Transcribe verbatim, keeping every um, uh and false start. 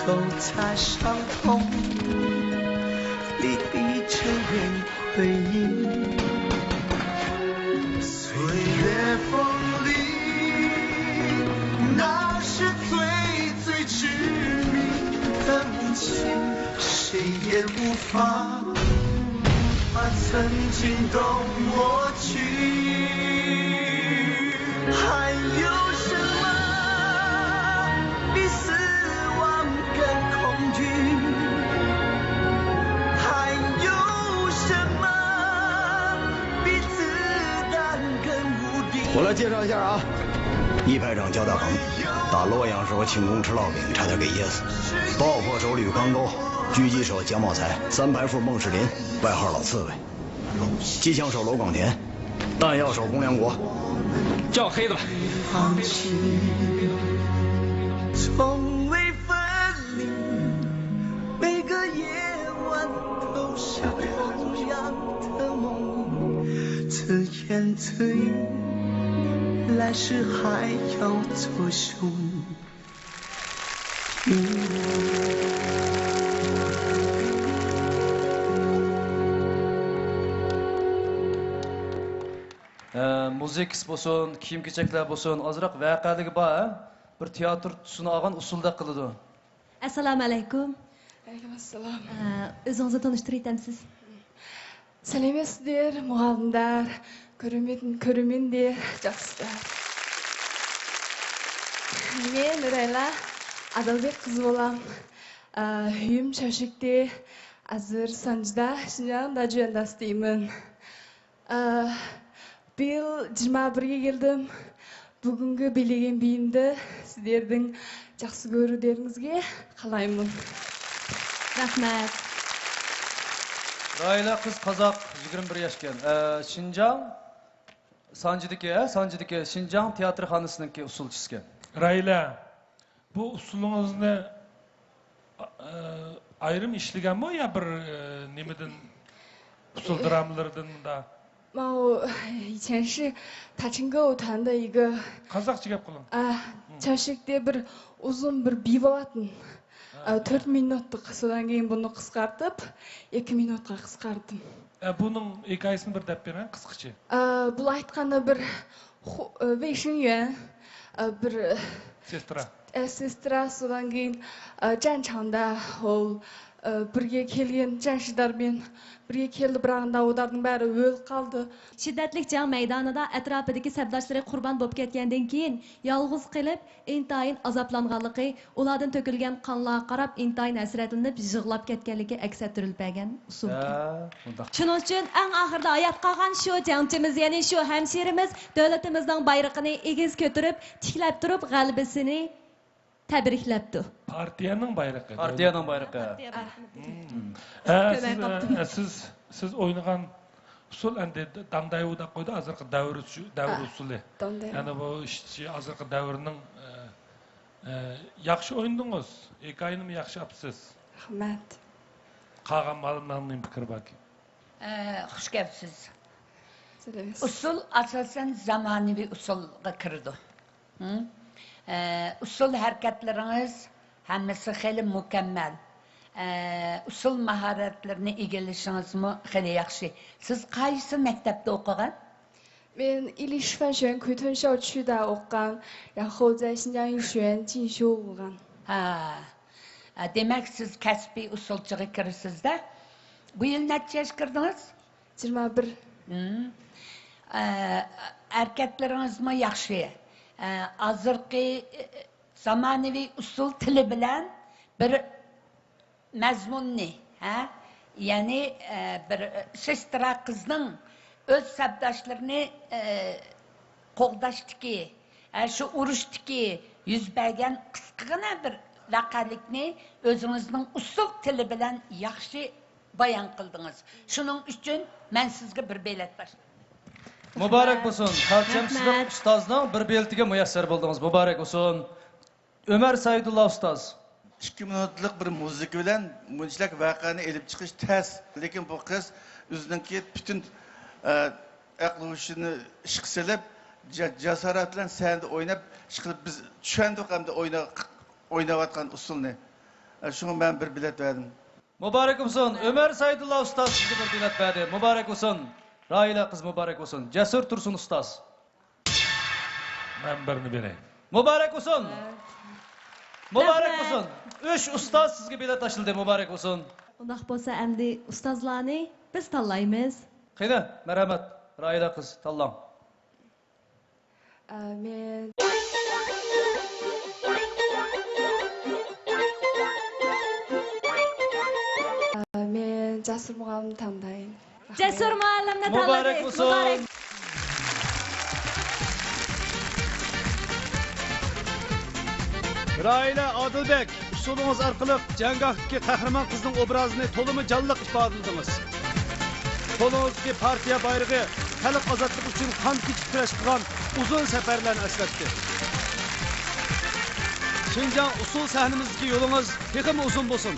都在伤痛里闭着眼回忆。岁月风里，那是最最执迷的母亲，谁也无法把曾经都抹去。还有什么比死亡更恐惧？还有什么比子弹更无敌？我来介绍一下啊，一排长焦大恒，打洛阳时候庆功吃烙饼，差点给噎死。爆破手吕刚沟，狙击手姜茂才，三排副孟世林，外号老刺猬。机枪手罗广田，弹药手公良国。叫黑子吧。放弃，从未分离，每个夜晚都是同样的梦，自言自语，来世还要做兄。 ئە، مۇزىكىسى بولسۇن، كىيىم-كېچەكلەر بولسۇن، ئازراق ۋەقەلىكى بار، ھە؟ بىر تىياتىر تۈسىنى ئالغان ئۇسسۇلدەك قىلىدۇ. ئەسسالامۇ ئەلەيكۇم. ئەلەيكۇم ئەسسالام. ئە، ئۆزىڭىزنى تونۇشتۇرۇۋېتەمسىز؟ سەلەمەتسىزدۇر، مۇغەللىملەر، كۆرۈرمەن، كۆرۈرمەن دېيەر، جاقسىلار. مەن نۇرەيلا، ئادىلبېك قىزى بولام. ئە، ئۆيۈم چاۋشيەكتە، ھازىر سانجىدا، شىنجاڭ داجۈەنداسىدىمەن. ئە، بۇ يىل يىگىرمە بىرگە كەلدىم. بۈگۈنكى بىلىگەن بىيىمدە سىلەردىن جاقسى كۆرىدىغىنىڭىزگە قالايمەن. رەھمەت. راھىلە قىز قازاق، يىگىرمە بىر ياشكەن. ئە، شىنجاڭ سانجىدىكى، ھە، سانجىدىكى شىنجاڭ تىياتىرخانىسىنىڭكى ئۇسسۇلچىسىكەن. راھىلە، بۇ ئۇسسۇلىڭىزنى، ئە، ئايرىم ئىشلىگەنمۇ يا بىر، ئە، نېمىدىن، ئۇسسۇل درامىلىرىدىن مۇندا؟ 我以前是塔青歌舞团的一个 قازاقچە گەپ قىلىڭ. 啊， چاۋشيەكتە بىر ئۇزۇن بىر بىي بولاتتىم. ئە، تۆت مىنۇتلۇق، سودان كېيىن بۇنى قىسقارتىپ، ئىككى مىنۇتقا قىسقارتتىم. ئە، بۇنىڭ ھېكايىسىنى بىر دەپ بېرىڭ، قىسقىچە. ئە، بۇلار ئېيتقاندا بىر خو-، ئە، ۋېيشىڭيۈەن، ئە، بىر سېسترا. ئە، سېسترا، سودان كېيىن، ئە، جەنچاڭدا ئول، ئە، بىرگە كەلگەن جەنشىدار بىلەن بىرگە كەلدى، بىراق داۋۇداردىن بەرى ئۆلۈپ قالدى. شىددەتلىك جەڭ مەيدانىدا ئەتراپىدىكى سەپداشلىرى قۇربان بولۇپ كەتكەندىن كېيىن، يالغۇز قېلىپ، ئىنتايىن ئازابلانغانلىقى، ئۇلاردىن تۆكۈلگەن قانلارغا قاراپ، ئىنتايىن ھەسرەتلىنىپ، يىغلاپ كەتكەنلىكى ئەكس ئەتتۈرۈلۈپ بەرگەن ئۇسسۇلكەن. ھە، مۇنداق. شۇنىڭ ئۈچۈن ئەڭ ئاخىرىدا ھايات قالغان شۇ جەڭچىمىز، يەنى شۇ ھەمشىرىمىز دۆلىتىمىزنىڭ بايرىقىنى ئېگىز كۆتۈرۈپ، تىكلەپ تۇرۇپ، غەلىبىسىنى تەبرىكلەپتۇ. پارتىيەنىڭ بايرىقى. پارتىيەنىڭ بايرىقى. پارتىيە بايرىقى. ھە، سىز، سىز، سىز ئوينىغان ئۇسسۇل ئەمدى داڭدايۋۇ دەپ قويدى، ھازىرقى دەۋر، دەۋر ئۇسسۇلى. داڭدايۋۇ. يەنى بۇ ئىشچى، ھازىرقى دەۋرنىڭ، ئە، ئە، ياخشى ئوينىدىڭىز، ھېكايىنىمۇ ياخشى ئاپسىز. رەھمەت. قالغان مۇئەللىملەرنىڭ نېمە پىكرى باركىن؟ ئە، خۇش كەپسىز. سەلەمەتسىز. ئۇسسۇل ئاساسەن زامانىۋى ئۇسسۇلغا كىرىدۇ. ھىم؟ ئە، ئۇسسۇل ھەرىكەتلىرىڭىز ھەممىسى خېلى مۇكەممەل. ئە، ئۇسسۇل ماھارەتلىرىنى ئىگىلىشىڭىزمۇ خېلى ياخشى. سىز قايسى مەكتەپتە ئوقۇغان؟ مەن ئىلى شىفەنشۈەن كۇيتۇن شاۋچۈدا ئوقۇغان، 然后在新疆医学院进修 قىلغان. ھا. ئە، دېمەك، سىز كەسپىي ئۇسسۇلچىغا كىرىسىز-دە. بۇ يىل نەچچە ياشقا كىردىڭىز؟ يىگىرمە بىر. ھىم. ئە، ھەرىكەتلىرىڭىزمۇ ياخشى. ئە، ھازىرقى، ئە، زامانىۋى ئۇسسۇل تىلى بىلەن بىر مەزمۇننى، ھە؟ يەنى، ئە، بىر، ئە، سېسترا قىزنىڭ ئۆز سەپداشلىرىنى، ئە، قوغداشتىكى، ئە، شۇ ئۇرۇشتىكى يۈز بەرگەن قىسقىغىنە بىر ۋەقەلىكنى ئۆزىڭىزنىڭ ئۇسسۇل تىلى بىلەن ياخشى بايان قىلدىڭىز. شۇنىڭ ئۈچۈن مەن سىزگە بىر بېلەت باشلايمەن. مۇبارەك بولسۇن. پارچەمچىلىق ئۇستازنىڭ بىر بېلىتىگە مۇيەسسەر بولدىڭىز. مۇبارەك بولسۇن. ئۆمەر سەئىدۇللا ئۇستاز. ئىككى مىنۇتلۇق بىر مۇزىكا بىلەن بۇنچىلىك ۋەقەنى ئېلىپ چىقىش تەس. لېكىن بۇ قىز ئۆزىنىڭكى پۈتۈن، ئە، ئەقلى ھوشىنى ئىشقا سېلىپ، جا-، جاسارەت بىلەن سەھنىدە ئويناپ، ئىشقىلىپ بىز چۈشەندۇق ئەمدى ئوينا-، ئويناۋاتقان ئۇسسۇلنى. شۇڭا مەن بىر بېلەت بەردىم. مۇبارەك بولسۇن. ئۆمەر سەيدۇللا ئۇستاز سىزگە بىر بېلەت بەردى. مۇبارەك بولسۇن. راھىلە قىز، مۇبارەك بولسۇن. جەسۇر تۇرسۇن ئۇستاز. مەن بىرنى بېرەي. مۇبارەك بولسۇن. مۇبارەك بولسۇن. ئۈچ ئۇستاز سىزگە بېلەت تاشلىدى. مۇبارەك بولسۇن. ئۇنداق بولسا ئەمدى ئۇستازلارنى بىز تاللايمىز. قېنى، مەرھەمەت. راھىلە قىز، تاللاڭ. ئە، مەن، ئە، مەن جەسۇر مۇغالىمنى تاڭدايمەن. جەسۇر مۇئەللىمنى تاللىدى. مۇبارەك بولسۇن. مۇبارەك. راھىلە ئادىلبەك، ئۇسسۇلىڭىز ئارقىلىق جەڭگاھتىكى قەھرىمان قىزنىڭ ئوبرازىنى تولىمۇ جانلىق ئىپادىلىدىڭىز. قولىڭىزدىكى پارتىيە بايرىقى خەلق ئازادلىقى ئۈچۈن قان كېچىپ كۈرەش قىلغان ئۇزۇن سەپەرلەرنى ئەسلەتتى. شىنجاڭ ئۇسسۇل سەھنىمىزدىكى يولىڭىز تېخىمۇ ئۇزۇن بولسۇن!